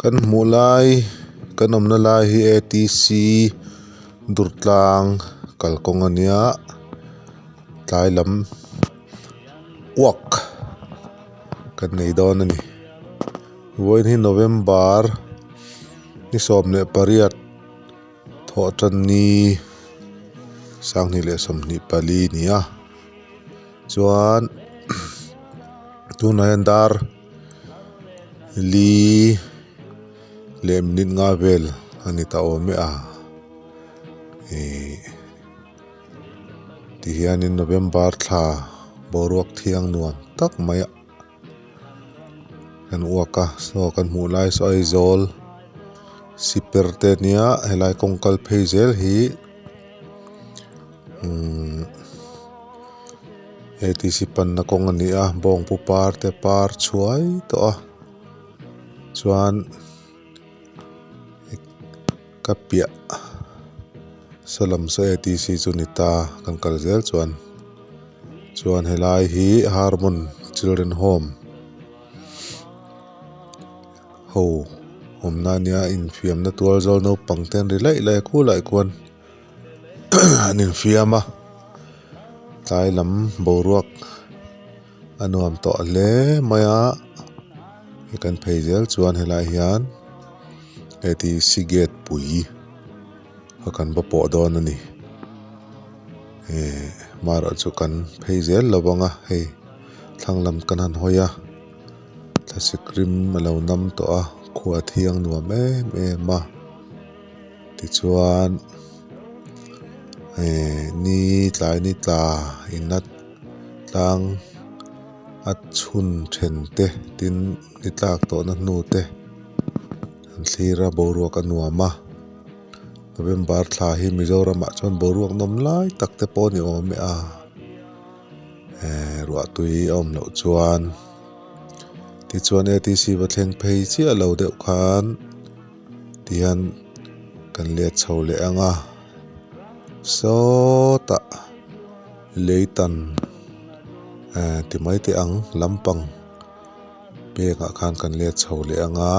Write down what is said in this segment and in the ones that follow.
Kan hmuh lai kan awmna lai hi A T C Durtlang kalkawng a nia tlai lam uak kan nei dawn a ni vawiin hi November ni 18. Thawhtanni 2024 a ni a chuan tunah hian dar li leh minute nga vel a ni ta awm e a ihh tihianin November thla boruak thiang nuam tak mai a kan uak a saw kan hmuh lai saw Aizawl siper te ania helai kawng kal phei zel hi umm A T C panna kawng a ni a bawngpu par te par chhuai tawh a chuan ka piah saw lam saw A T C chu ni ta kan kal zel chuan. Chuan helai hi Harmon Children Home ho awmna ania infiamna tual zawl naupang te an ri laih laih a khulai khuan an infiam a tlai lam boruak a nuam tawh hle mai a hei kan phei zel chuan helai hian A T C gate pui. a kan va pawh dawn a ni eh marawh chu kan phei zel lo vang a hei thlang lam kan han hawi a thlasik rim a lo nam tawh a khua thiang nuam em em a tichuan eh ni tlai ni tla in a tlang a chhun then te tin ni tlak tawhna hnu te an thlir a boruak a nuam a. November thla hi Mizoramah chuan boruak nawm lai tak te pawh a ni awm e a ehh ruah tui a awm loh chuan tichuan A T C va thleng phei chiah lo deuh khan tihian kan let chho leh ang a sawtah leitan ehh ti mai teh ang lampang pekah khan kan let chho leh ang a.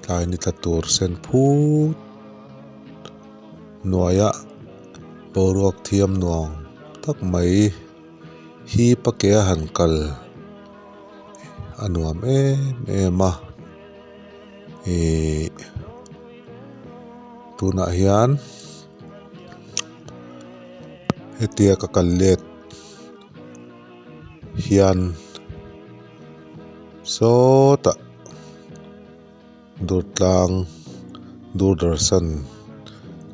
Tlai ni tla tur sen phut hnuaia boruak thiam nuam tak mai hi pa ke a han kal a nuam em em a ihh tunah hian hetia ka kal let hian sawtah. Durtlang Doordarshan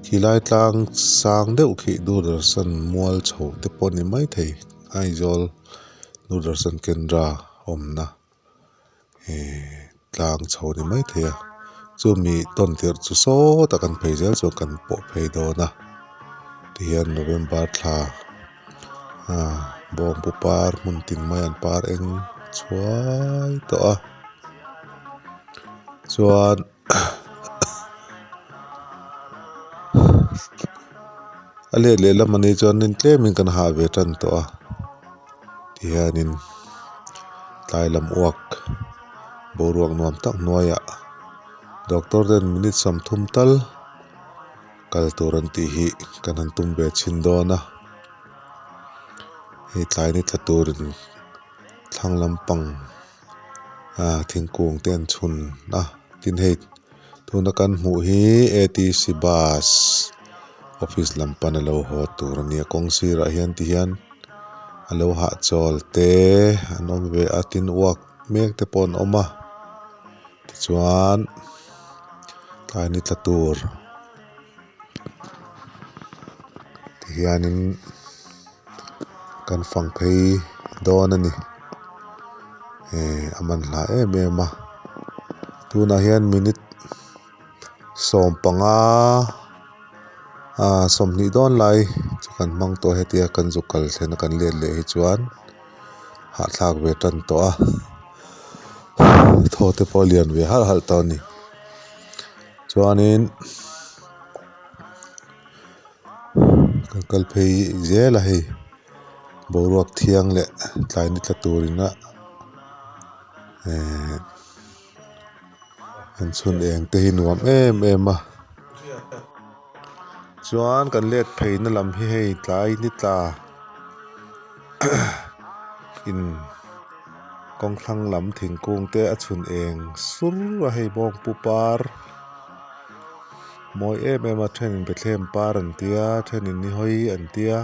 khilai tlang sang deuh khi Doordarshan mual chho te pawh a ni maithei Aizawl Doordarshan Kendra awmna ehh tlang chho a ni maithei a chumi tawn tirh chu sawtah kan phei zel chuan kan pawh phei dawn a tihian November thla ah bawngpu par hmun tin mai an par eng chhuai tawh a chuan a let leh lam anih chuanin tlemin kan hah ve tan tawh a tihianin tlai lam uak boruak nuam tak hnuaiah doctor ten minute 30 tal. Kal tur an tih hi kan han tum ve chhin dawn a hei tlai ni tla turin thlang lampang ah thingkung te an chhun a tin hei tuna kan hmuh hi A T C bus office lam pan a lo haw tur a nia kawng sirah hian ti hian a lo hahchawl te an awm ve a tin uak mek te pawh an awm a tichuan. Tlai ni tla tur tihianin kan fang phei dawn a ni eh a man hla em em a tunah hian minute 15 ah 20 dawn lai chu kan hmang tawh hetia kan zuk kal thlen a kan let leh hi chuan hahthlak ve tan tawh a thaw te pawh a lian ve halh halh tawh a ni chuanin kan kal phei zel a hei boruak thiang leh tlai ni tla turin a ehh. An chhun eng te hi nuam em em a chuan kan let phei na lam hi hei tlai ni tla in kawng thlang lam thingkung te a chhun eng sur a hei bawngpu par mawi em em a thenin Bethlehem par an tia thenin nihawi an tia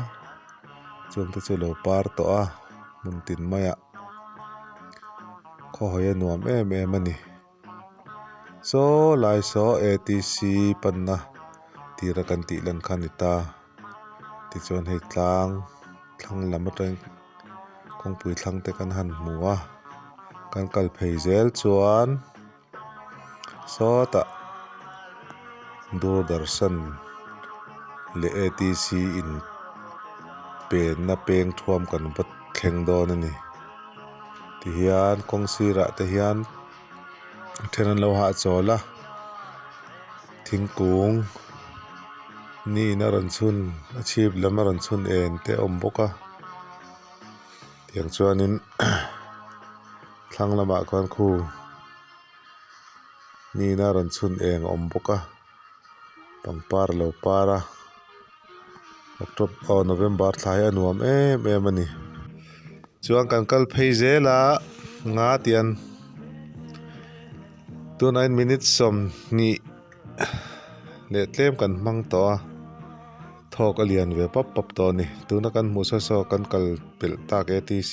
chung te chu a lo par tawh a hmun tin maiah. Khaw hawi a nuam em em a ni. Saw lai saw atc panna tira kan tih lan kha a ni ta. Tichuan hei tlang thlang lam atangin kawngpui thlang te kan han hmu a kan kal phei zel chuan sawtah Doordarshan leh atc in penna peng thuam kan va thleng dawn a ni tihian kawng sirah te hian then an lo hahchawl a thingkung ni in a rawn chhun a chhip lam a rawn chhun en te a awm bawk a tiang chuanin. Thlang lamah khuan khu nina rawn chhun eng a awm bawk a pangpar a lo par a aw November thla hi a nuam em em a ni chuan kan kal phei zel a nga tian tunah hian minute sawmhnih leh tlem kan hmang tawh a thawk a lian ve pap pap tawh a ni tuna kan hmuh saw saw kan kal pelh tak a t c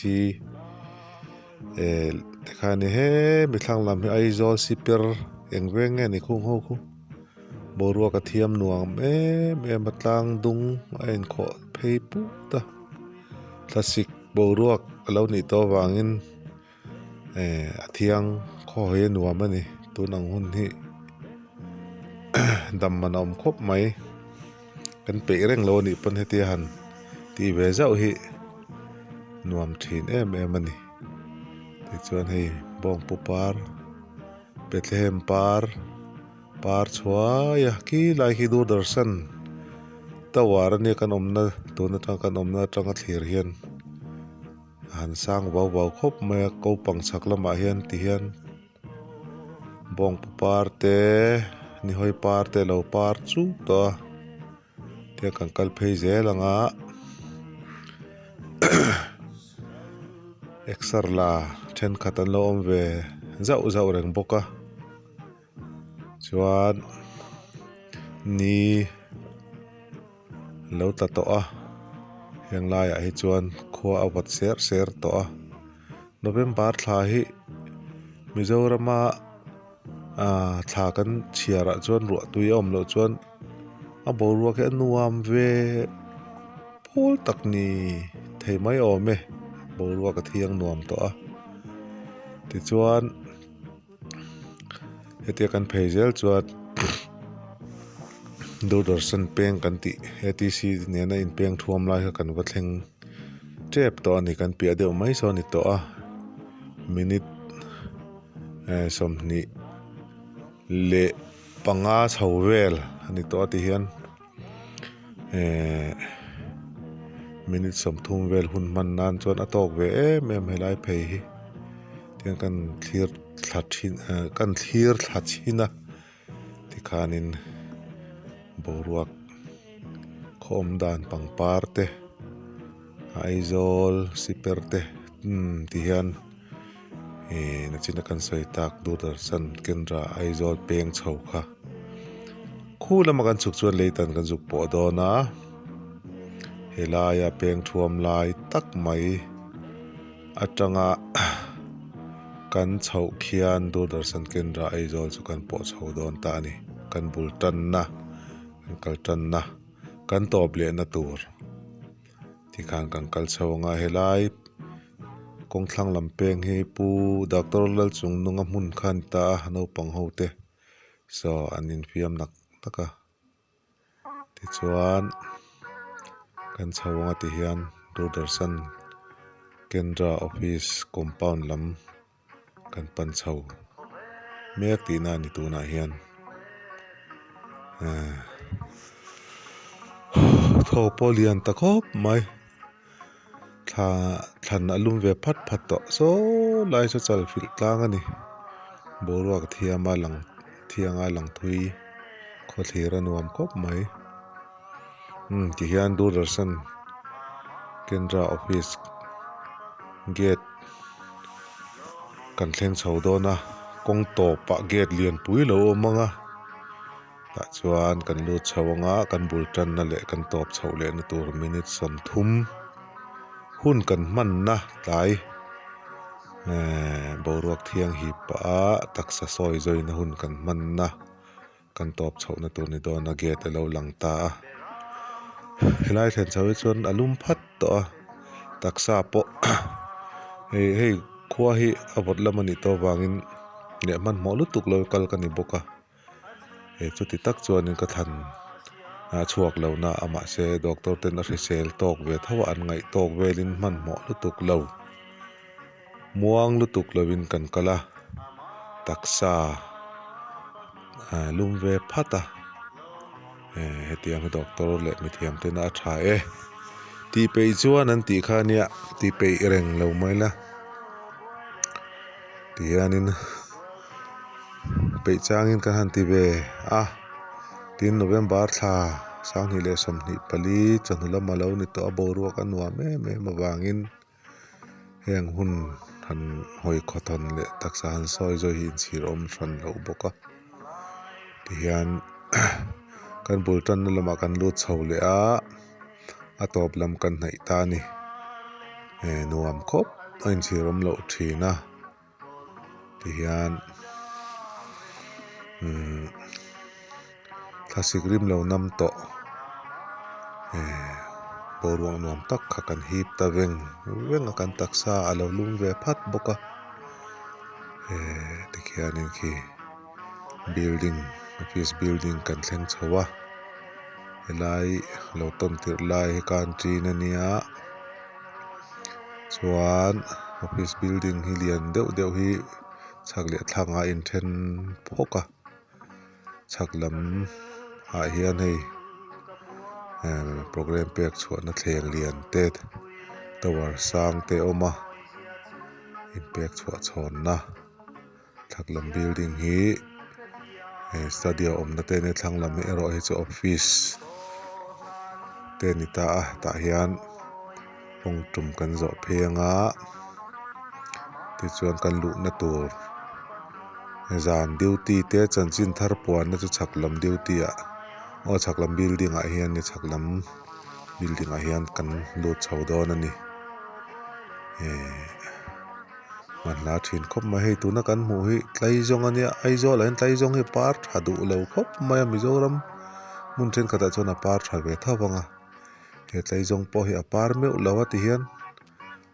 eh tikhan hemi thlang lam hi Aizawl siper eng veng nge ni khung ho khu boruak a thiam nuam em em a tlang dung a inkhawh phei put a thlasik boruak a lo nih tawh avangin. Eh a thiang khaw hawi a nuam a ni tun ang hun hi dam man a awm khawp mai kan peih reng lo a nih pawn hetia han tih ve zauh hi nuam thin em em a ni tichuan hei bawngpu par Bethlehem par par chhuai a khilai khi Doordarshan tower ania kan awmna tun atang kan awmna atanga thlir hian. A han sang vau vau khawp mai a ko pang chhak lamah hian ti hian bawngpu par te nihawi par te alo par chuk tawh a tiang kan kal phei zel ang a exer la thenkhat an lo awm ve zauh zauh reng bawk a. Chuan ni lo tla tawh a heng laiah hi chuan khua a vawt ser ser tawh a November thla hi Mizorama ahh thla kan chhiar ah chuan ruah tui a awm loh chuan a boruak hi a nuam ve pawl tak ni thei mai awm e boruak a thiang nuam tawh a tichuan. Hetia kan phei zel chuan Doordarshan peng kan tih A T C nena inpeng thuam lai kha kan va thleng tep tawh a ni kan piah deuh mai saw a ni tawh a minute eh 25 chho vel a ni tawh a tihian. Ehh minute 30 vel hun hman nan chuan a tawk ve em em helai phei hi tiang kan thlir thla thin ehh kan thlir thla chhin a tikhanin boruak khaw awm dan pangpar te Aizawl siper te umm ti hian Ehh nachina kan sawi tak Doordarshan Kendra Aizawl peng chho kha khu lama kan chhuk chuan lei tan kan zuk pawh dawn a helaia peng thuam lai tak mai atanga kan chhoh khian Doordarshan Kendra Aizawl chu kan pawh chho dawn ta a ni kan bul tanna kan kal tanna kan tawp lehna tur. Tikhan kan kal chho ang a helai kawng thlang lam peng hi pu doctor Lalchungnunga hmun kha a ni ta a naupang ho te saw an infiam nak nak a tichuan kan chho ang a tihian Doordarshan Kendra office compound lam. Kan pan chho mek tihna a ni tunah hian ehh thaw pawh a lian ta khawp mai thla thlan a lum ve phat phat tawh saw lai saw chal filh tlang a ni boruak a thiam a lang. thianga lang thui khawthlir a nuam khawp mai umm tihian Doordarshan Kendra office gate kan thleng chho dawn a kawng tawpah gate lianpui lo awm ang a tah chuan kan lut chho ang a kan bul tanna leh kan tawp chhoh lehna tur minute 30 hun kan hmanna tlai ehh boruak thiang hip pah a taksa sawi zawina hun kan hmanna. Kan tawp chhohna tur ni dawn a gate a lo lang ta a helai thlen chho hi chuan a lum phat tawh a taksa pawh hei hei khua hi a vawt lam a nih tawh avangin leh hmanhmawh lutuk lo kal ka ni bawk a he chuti tak chuanin ka thlan a chhuak lo na a mahse doctor ten a hrisel tawk ve tho a an ngaih tawk velin hmanhmawh lutuk lo. Muang lutuk lovin kan kal a, taksa ah lum ve phat a, eh hetiang hi doctor leh mithiam tena a tha e tih peih chuan an tih kha ania tih peih reng lo mai la tihianin peih changin kan han ti ve a tin November thla 2024 chawhnu lam a lo ni tawh a boruak a nuam em em avangin. Heng hun han hawi khawthawn leh taksa han sawi zawih hi inchhir awm hran loh bawk a tihian kan bul tanna lamah kan lut chho leh a a tawp lam kan hnaih ta a ni eh nuam khawp a inchhir awm loh thin a. Tihian umm thlasik rim lo nam tawh ehh boruak nuam tak kha kan hip ta veng veng a kan taksa a lo lum ve phat bawk a ehh tikhianin khi building office building kan thleng chho a helai lo tawn tirh lai hi canteen a nia. Chuan office building hi lian deuh deuh hi chhak leh thlangah a inthen phawk a chhak lam ah hian hei ehh programme pek chhuahna thleng lian te tower sang te a awm a inpek chhuah chhawnna. Thlang lam building hi eh study a awmna te ania thlang lam erawh hi chu office te a ni ta a tah hian kawng tum kan zawh phei anga tichuan kan luhna tur zan duty te chanchin thar puanna chu chhak lam duty ah aw chhak lam building ah hian ni chhak lam building ah hian kan lut chho dawn a ni eh. Hmanhla thin khawp mai hei tuna kan hmuh hi Tlaizawng ania Aizawl ah hian Tlaizawng hi par tha duh lo khawp mai a Mizoram hmun thenkhatah chuan a par tha ve tho vang a he Tlaizawng pawh hi a par meuh lo a ti hian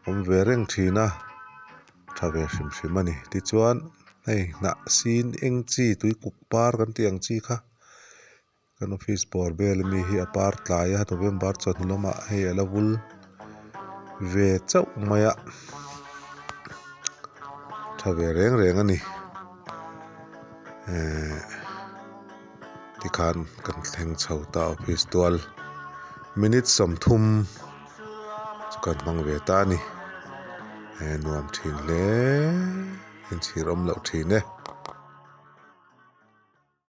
awm ve reng thin a tha ve hrim hrim a ni tichuan hei hnah sin eng chi tuikuk par kan tih ang chi kha. Kan office bawr vel ami hi a par tlai a November chawhnu lamah hei a la vul ve chauh mai a tha ve reng reng a ni ehh tikhan kan thleng chho ta office tual minute 30 chu kan hmang ve ta a ni eh nuam thin hle inchhir awm loh thin e.